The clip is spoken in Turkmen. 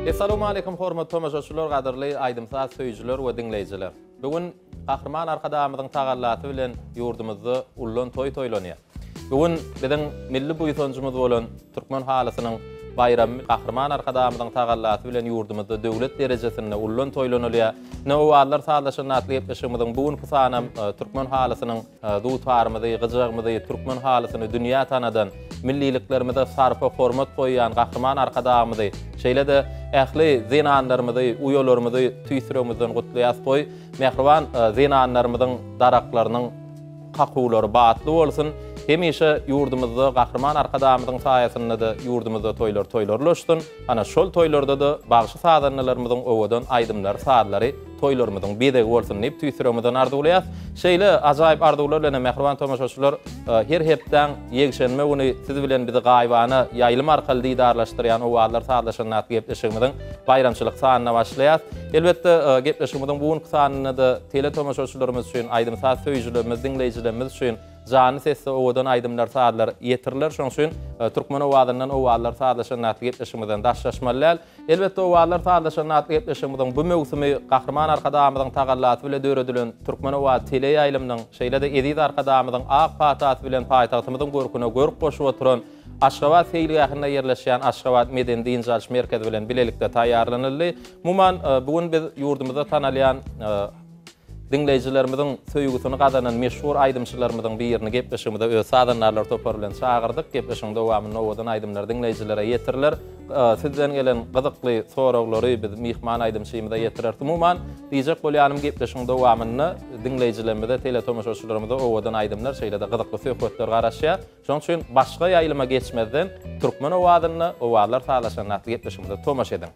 Essalawmaleýkum hormatly tomaşaçylar, gadyrly aýdym-saz söýüjiler we diňleýjiler. Bu gün Gahryman Arkadagymyzyň tagallasy bilen ýurdumyzda ullan toý toýlanýar. Bu gün biziň milli buýsanjymyz bolan türkmen halysynyň baýramy Gahryman Arkadagymyzyň tagallasy bilen ýurdumyzda döwlet derejesinde ullan toýlanylýar. Ine, Owazlar sazlaşanda atly gepleşigimiziň bu günki sanam türkmen halysynyň Dutarymyzy, gyjagymyzy, türkmen halysyny dünýä tanadan, milliliklerimize sarpa, hormat goýýan Gahryman Arkadagymyzy, şeýle-de ähli zenanlarymyzy, uýalarymyzy tüýs ýüregimizden gutlaýas. Goý, mähriban zenanlarymyzyň daraklarynyň kakuwlary batly bolsun! Hemişe ýurdumyzda Gahryman Arkadagymyzyň saýasynda-da ýurdumyzda toýlar toýlar ulaşsyn! Ana, şol toýlarda-da bagşy-sazandalarymyzyň owadan aýdymlary, sazlary toýlarymyzyň bezegi bolsun diýip tüýs ýüregimizden arzuwlaýas. Şeýle ajaýyp arzuwlar bilen hem mähriban tomaşaçylar her hepdäň ýekşenbe güni siz bilen bizi gaýybana ýaýlym arkaly didarlaşdyrýan Owazlar sazlaşanda atly gepleşigimiziň baýramçylyk sanyna başlaýas. Elbetde gepleşigimiziň bu günki sanynda-da teletomaşaçylarymyz üçin, aýdym-saz söýüjilerimiz, diňleýjilerimiz üçin janly sesde owadan aýdymlar, sazlar ýetiriler. Şonuň üçin Türkmen owazyndan Owazlar sazlaşanda atly gepleşigimizden daşlaşmaly däl. Elbetde, Owazlar sazlaşanda atly gepleşigimiziň bu möwsümi Gahryman Arkadagymyzyň tagallasy bile döredilen Türkmen owazy teleýaýlymynyň, şeýle-de eziz Arkadagymyzyň ak patasy bilen paýtagtymyzyň görküne görk goşup oturan Aşgabat seýilgähinde ýerleşýän Aşgabat medeni-dynç alyş merkezi bilen bilelikde taýýarlanyldy. Umuman, bu gün biz ýurdumyzda tanalýan Diňleýjilerimiziň söýgüsini gazanan meşhur aýdymçylarymyzyň birini gepleşigimize öz sazandarlar topary bilen çagyrdyk. Gepleşigiň dowamynda owadan aýdymlar diňleýjilere ýetiriler. Sizden gelen gyzykly soraglary biz myhman aýdymçymyza ýetireris. Umuman, diýjek bolýanym gepleşigiň dowamynda diňleýjilerimize, teletomaşaçylarymyza owadan aýdymlar, şeýle-de gyzykly söhbetler garaşýar. Şonuň üçin başga ýaýlyma geçmezden Türkmen owazynda Owazlar sazlaşanda atly gepleşigimize tomaşa ediň.